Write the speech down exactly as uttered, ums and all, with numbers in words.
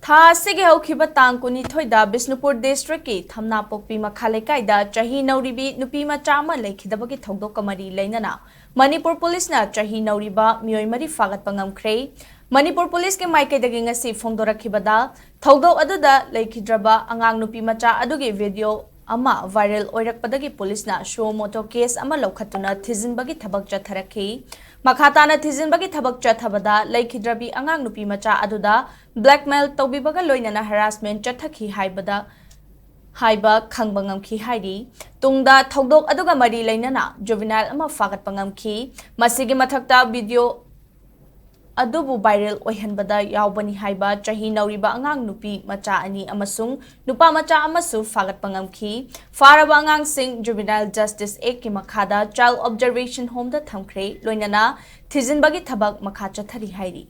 ꯊꯥ ꯑꯁꯤꯒꯤ ꯍꯧꯈꯤꯕ ꯇꯥꯡ ꯀꯨꯟꯅꯤꯊꯣꯏꯗ ꯕꯤꯁꯅꯨꯄꯨꯔ ꯗꯤꯁꯇ꯭ꯔꯤꯛꯀꯤ ꯊꯝꯅꯥꯄꯣꯛꯄꯤ ꯃꯈꯥ ꯂꯩꯀꯥꯏꯗ ꯆꯍꯤ ꯅꯧꯔꯤꯕꯤ ꯅꯨꯄꯤ ꯃꯆꯥ ꯑꯃ ꯂꯩꯈꯤꯗꯕꯒꯤ ꯊꯧꯗꯣꯛꯀ ꯃꯔꯤ ꯂꯩꯅꯅ ꯃꯅꯤꯄꯨꯔ ꯄꯨꯂꯤꯁꯅ ꯆꯍꯤ ꯅꯧꯔꯤꯕ ꯃꯤꯑꯣꯏ ꯃꯔꯤ ꯐꯥꯒꯠꯄ ꯉꯝꯈ꯭ꯔꯦ꯫ ꯃꯅꯤꯄꯨꯔ ꯄꯨꯂꯤꯁꯀꯤ ꯃꯥꯏꯀꯩꯗꯒꯤ ꯉꯁꯤ ꯐꯣꯡꯗꯣꯔꯛꯈꯤꯕꯗ, ꯊꯧꯗꯣꯛ ꯑꯗꯨꯗ ꯂꯩꯈꯤꯗ꯭ꯔꯕ ꯑꯉꯥꯡ ꯅꯨꯄꯤ ꯃꯆꯥ ꯑꯗꯨꯒꯤ ꯚꯤꯗꯤꯑꯣ ꯑꯃ ꯚꯥꯏꯔꯦꯜ ꯑꯣꯏꯔꯛꯄꯗꯒꯤ ꯄꯨꯂꯤꯁꯅ ꯁꯨꯑꯣ ꯃꯣꯇꯣ ꯀꯦꯁ ꯑꯃ ꯂꯧꯈꯠꯇꯨꯅ ꯊꯤꯖꯤꯟꯕꯒꯤ ꯊꯕꯛ ꯆꯠꯊꯔꯛꯈꯤ꯫ ꯃꯈꯥ ꯇꯥꯅ ꯊꯤꯖꯤꯟꯕꯒꯤ ꯊꯕꯛ ꯆꯠꯊꯕꯗ ꯂꯩꯈꯤꯗ꯭ꯔꯕꯤ ꯑꯉꯥꯡ ꯅꯨꯄꯤ ꯃꯆꯥ ꯑꯗꯨꯗ ꯕ꯭ꯂꯦꯛꯃꯦꯜ ꯇꯧꯕꯤꯕꯒ ꯂꯣꯏꯅꯅ ꯍꯔꯥꯁꯃꯦꯟ ꯆꯠꯊꯈꯤ ꯍꯥꯏꯕꯗ ꯍꯥꯏꯕ ꯈꯪꯕ ꯉꯝꯈꯤ ꯍꯥꯏꯔꯤ꯫ ꯇꯨꯡꯗ ꯊꯧꯗꯣꯛ ꯑꯗꯨꯒ ꯃꯔꯤ ꯂꯩꯅꯅ ꯖꯨꯕꯤꯅꯥꯏꯜ ꯑꯃ ꯐꯥꯒꯠꯄ ꯉꯝꯈꯤ꯫ ꯃꯁꯤꯒꯤ ꯃꯊꯛꯇ ꯚꯤꯗꯤꯑꯣ ꯑꯗꯨꯕꯨ ꯚꯥꯏꯔꯦꯜ ꯑꯣꯏꯍꯟꯕꯗ ꯌꯥꯎꯕꯅꯤ ꯍꯥꯏꯕ ꯆꯍꯤ ꯅꯧꯔꯤꯕ ꯑꯉꯥꯡ ꯅꯨꯄꯤ ꯃꯆꯥ ꯑꯅꯤ ꯑꯃꯁꯨꯡ ꯅꯨꯄꯥ ꯃꯆꯥ ꯑꯃꯁꯨ ꯐꯥꯒꯠꯄ ꯉꯝꯈꯤ꯫ ꯐꯥꯔꯕ ꯑꯉꯥꯡꯁꯤꯡ ꯖꯨꯕꯤꯅꯥꯏꯜ ꯖꯁꯇꯤꯁ ꯑꯦꯛꯀꯤ ꯃꯈꯥꯗ ꯆꯥꯏꯜ ꯑꯣꯕꯖꯔꯕꯦꯁꯟ ꯍꯣꯝꯗ ꯊꯝꯈ꯭ꯔꯦ, ꯂꯣꯏꯅꯅ ꯊꯤꯖꯤꯟꯕꯒꯤ ꯊꯕꯛ ꯃꯈꯥ ꯆꯠꯊꯔꯤ ꯍꯥꯏꯔꯤ꯫